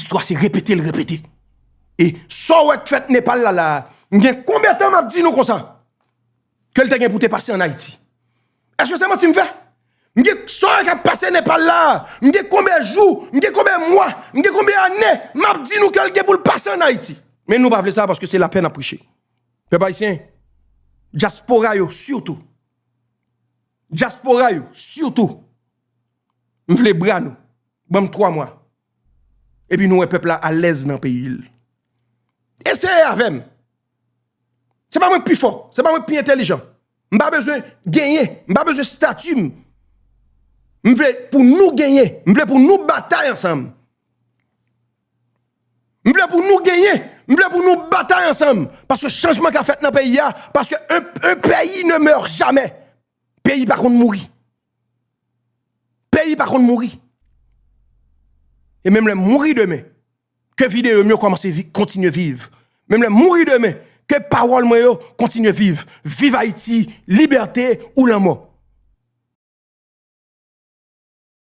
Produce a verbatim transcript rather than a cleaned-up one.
istwa se repete l repete. E sa w wè k fèt Nepal la la, m gen konbyen tan m ap di nou konsa ke l te gen pou te pase ann Ayiti? Èske se manti m fè? M gen sa w wè k ap pase Nepal la, m gen konbyen jou, m gen konbyen mwa, m gen konbyen ane, m ap di nou ke l gen pou l pase ann Ayiti. Men nou pa vle sa paske se lapè n ap preche. Pèp ayisyen, dyaspora yo sitou. Dyaspora yo sitou. M vle bra nou. Ban m twa mwa. Epi nou wè pèp la alèz nan peyi l. Eseye avè m. Se pa mwen k pi fò, se pa mwen k pi entèlijan. M pa bezwen genyen, m pa bezwen estati m. M vle pou nou genyen, m vle pou nou batay ansanm. M vle pou nou genyen, m vle pou nou batay ansanm. Paske chanjman ka fèt nan peyi a, paske un, un pays ne meurt jamais. Peyi pa konn mouri. Peyi pa konn mouri. E menm lè m mouri demen, ke videyo m yo kòmanse vi, kontinye viv. Menm lè m mouri demen, ke pawòl mwen yo kontinye viv. Viv Ayiti, libète ou lanmò.